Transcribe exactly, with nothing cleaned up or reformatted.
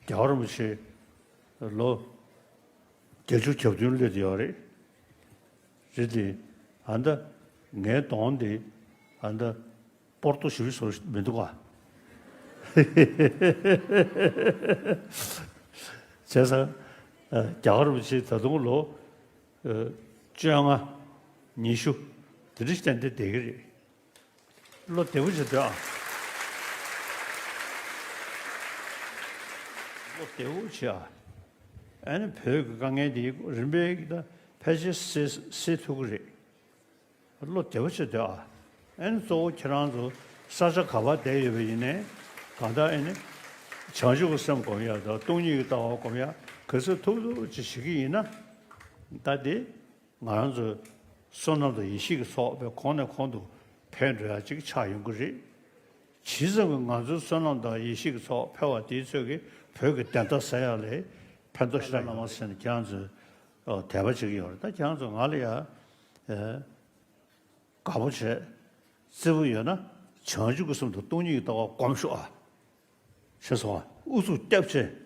རྒྱལ་བ་རིན་པོ་ཆེ་ལོ་བརྒྱད་ཅུ་གྱ་བདུན་སླེབས་ཡོད་རེད། རེད་དེ། ཨ་ད་ངའི་གདོང་དེ་ཨ་ད་སྤོར་ཏོ་ཞིབ་བཟོ་མི་འདུག་ག་བྱས་ཙང་རྒྱལ་བ་རིན་པོ་ཆེ་ད་དུང་ལོ་བཅོ་ལྔ་ཉི་ཤུ་དེ་འདྲ་ཞིག་ཏན་ཏན་བསྡད་ཀྱི་རེད། བློ་བདེ་པོ་བྱེད་དོ་ཨ། བློ་བདེ་པོ་བྱེད་ཨ། ཨ་ནི་བོད་ཀྱི་དཀའ་ངལ་འདི་རིམ་པས་ཀྱི་ད་ཕལ་ཆེར་སེལ་སེལ་ཐུབ་ཀྱི་རེད། བློ་བདེ་པོ་བྱེད་དོ་ཨ། ཨ་ནི་གཙོ་བོ་ཁྱེད་རང་ཚོ་ས་ཆ་ག་པར་བསྡད་ཡོད་པ་ཡིན་ནའི་གང་ལྟར་ཨ་ནི་བྱང་ཆུབ་ཀྱི་སེམས་སྒོམ་ཡ་དང་སྟོང་ཉིད་ཀྱི་ལྟ་བ་སྒོམ་ཡ་ག་ཚོད་ཐུབ་ཐུབ་ཅིག་བྱེད་ཀྱི་ཡིན་ན་ད་དེ། ང་རང་ཚོའི་བསོད་ནམས་དང་ཡེ་ཤེས་ཀྱི་ཚོགས་པའི་གོང་ནས་གོང་དུ་འཕེལ་འགྲོ་ཡ་ཅིག་ཆགས་ཡོང་གི་རེད། ཇི་ཙམ་གྱིས་ང་ཚོའི་བསོད་ནམས་དང་ཡེ་ཤེས་ཀྱི་ཚོགས་འཕེལ་བ་དེའི་ཚོད་ཀྱིས་བོད་ཀྱི་བདེན་མཐའ་གསལ་ཡ་ལ་ཕན་ཐོགས་ཤ་སྟག་ཡོང་བ་ཟེར་ནས་ཁྱེད་རང་ཚོས་དད་པ་བྱེད་ཀྱི་ཡོད་རེད། ད་ཁྱེད་རང་ཚོ་ང་ལ་ཡ་དགའ་པོ་བྱས་བརྩེ་པོ་ཡོད་ན་བྱང་ཆུབ་ཀྱི་སེམས་དང་སྟོང་ཉིད་ཀྱི་ལྟ་བ་སྒོམ་ཤོག་ཨ། ཞེས་སོ། ཨུ་ཚུགས་བརྒྱབ་བྱས་